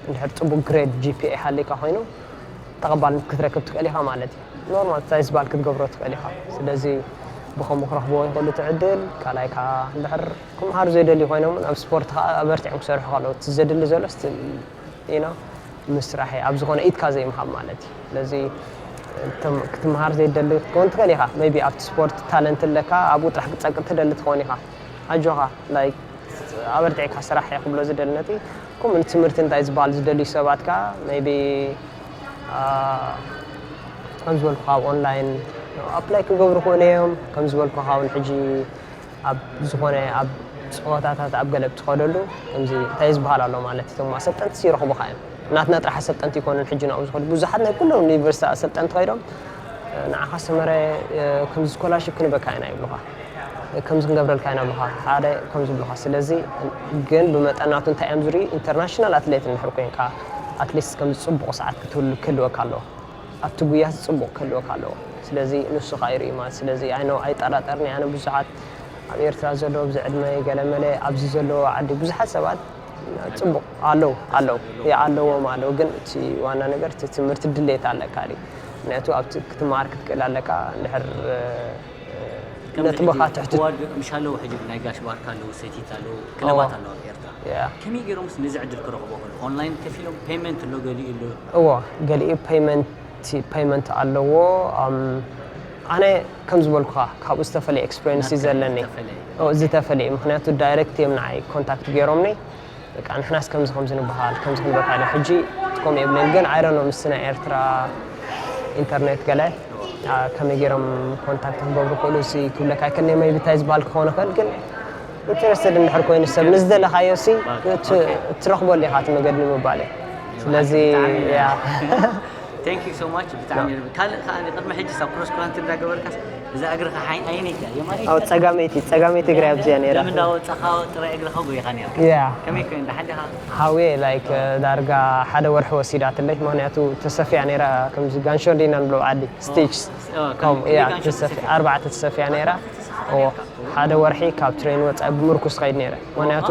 እንድሕር ጽቡቕ ግሬድ ጂ ፒ ኤ ሃልይካ ኮይኑ ተቐባልነት ክትረክብ ትኽእል ኢኻ ማለት እዩ። ኖርማል እንታይ ዝበሃል ክትገብሮ ትኽእል ኢኻ። ስለዚ ብኸምኡ ክረኽብዎ ይኽእሉ እቲ ዕድል። ካልኣይ ከዓ እንድሕር ክምሃሩ ዘይደልዩ ኮይኖም እውን ኣብ ስፖርት ከዓ ኣበርቲዖም ክሰርሑ ከለዉ እቲ ዘድሊ ዘሎ ስቲል ዩ ኖ ምስራሕ እዩ። ኣብ ዝኾነ ኢድካ ዘይምሃብ ማለት እዩ። ስለዚ እቶም ክትምሃር ዘይደሊ ክትከውን ትኽእል ኢኻ። ሜቢ ኣብቲ ስፖርት ታለንት ኣለካ፣ ኣብኡ ጥራሕ ክትጸቅጥ ትደሊ ትኸውን ኢኻ። ኣጆኻ ላይክ ኣበርቲዕካ ስራሕ እየ ክብሎ ዝደሊ ነቲ ከምኡ ትምህርቲ እንታይ ዝበሃል ዝደልዩ ሰባት ከዓ ሜቢ ከም ዝበልኩኻ ኣብ ኦንላይን ኣፕላይ ክገብሩ ክእሉ እዮም። ከም ዝበልኩኻ እውን ሕጂ ኣብ ዝኾነ ኣብ ፀወታታት ኣብ ገለ ብትኸደሉ ከምዚ እንታይ ዝበሃል ኣሎ ማለት እዩ። እቶም ኣሰልጠንቲ ይረኽቡኻ እዮም። ናትና ጥራሕ ኣሰልጠንቲ ይኮኑን ሕጂ ናብኡ ዝኸዱ ብዙሓት ናይ ኩሎም ዩኒቨርሲቲ ኣሰልጠንቲ ከይዶም ንዓኻ ሰመረ ከምዚ ስኮላርሽፕ ክንበካ ኢና ይብሉኻ። ከምዚ ክንገብረልካ ኢና ይብሉኻ። ሓደ ከምዚ ይብሉኻ። ስለዚ ግን ብመጠን ናቱ እንታይ እዮም ዝርኢ ኢንተርናሽናል ኣትሌት እንድሕር ኮይንካ ኣትሊስት ከምዚ ፅቡቕ ሰዓት ክትህሉ ክህልወካ ኣለዎ። ኣብቲ ጉያ ጽቡቕ ክህልወካ ኣለዎ። ስለዚ ንሱ ኸኣ ይርኢ ማለት ስለዚ ኣይ ነው ኣይጠራጠርኒ ኣነ ብዙሓት ኣብ ኤርትራ ዘለዉ ኣብዚ ዕድመ ገለመለ ኣብዚ ዘለዉ ዓዲ ብዙሓት ሰባት ጽቡቕ ኣለዉ ኣለዉ ኣለዎም ኣለዉ ግን እቲ ዋና ነገር እቲ ትምህርቲ ድሌት ኣለካ ድዩ ምክንያቱ ኣብቲ ክትመሃር ክትክእል ኣለካ እንድሕር ነጥብኻ ትሕቲ ምሻለዉ ሕጂ ናይ ጋሽ ባርካ ኣለዉ ሰቲት ኣለዉ ክለባት ኣለዉ ኣብ ኤርትራ ከመይ ገይሮምስ ነዚ ዕድል ክረኽቦ ክእሉ ኦንላይን ከፊሎም ፔመንት ኣሎ ገሊኡ ኣሎ እዎ ገሊኡ ፔመንት ኣለዎ ኣነ ከም ዝበልኩኻ ካብኡ ዝተፈለየ ኤክስፔሪንስ እዩ ዘለኒ ዝተፈለየ ምክንያቱ ዳይሬክት እዮም ንዓይ ኮንታክት ገይሮምኒ በቃ ንሕናስ ከምዚ ከምዚ ንበሃል ከምዚ ክንበካ ኢለ ሕጂ ከምኡ የብለይ ግን I don't know ምስቲ ናይ ኤርትራ ኢንተርኔት ገለ ከመይ ገይሮም ኮንታክት ክገብሩ ክእሉ ሲ ክብለካ ይክእል maybe እንታይ ዝበሃል ክኸውን ይኽእል ግን interested እንድሕር ኮይኑ ሰብ ንዝደለኻዮ ሲ ትረኽበሉ ኢኻ እቲ መገዲ ንምባል እዩ ስለዚ ያ Thank you so much ብጣዕሚ ካልእ ከዓ ቅድሚ ሕጂ ሳብ ክሮስ ክራንት እንዳገበርካስ እዛ እግርኻ ሓይን ኣየነይቲ እያ የማነይቲ ኣብ ፀጋመይቲ ፀጋመይቲ እግሪ ኣብዚኣ ነይራ ለምን እንዳወፀኻ ጥራይ እግርኻ ጎይኻ ነርካ ያ ከመይ ኮይኑ ደሓን ዲኻ ሃዌ like ዳርጋ ሓደ ወርሒ ወሲዳትለይ ምክንያቱ ተሰፊያ ነይራ ከምዚ ጋንሾ እንዲና ንብሎ ዓዲ ስቲች ከምኡ እያ ተሰፊያ ኣርባዕተ ተሰፊያ ነይራ ሓደ ወርሒ ካብ ትሬን ወፃኢ ብምርኩስ ትኸይድ ነይረ ምክንያቱ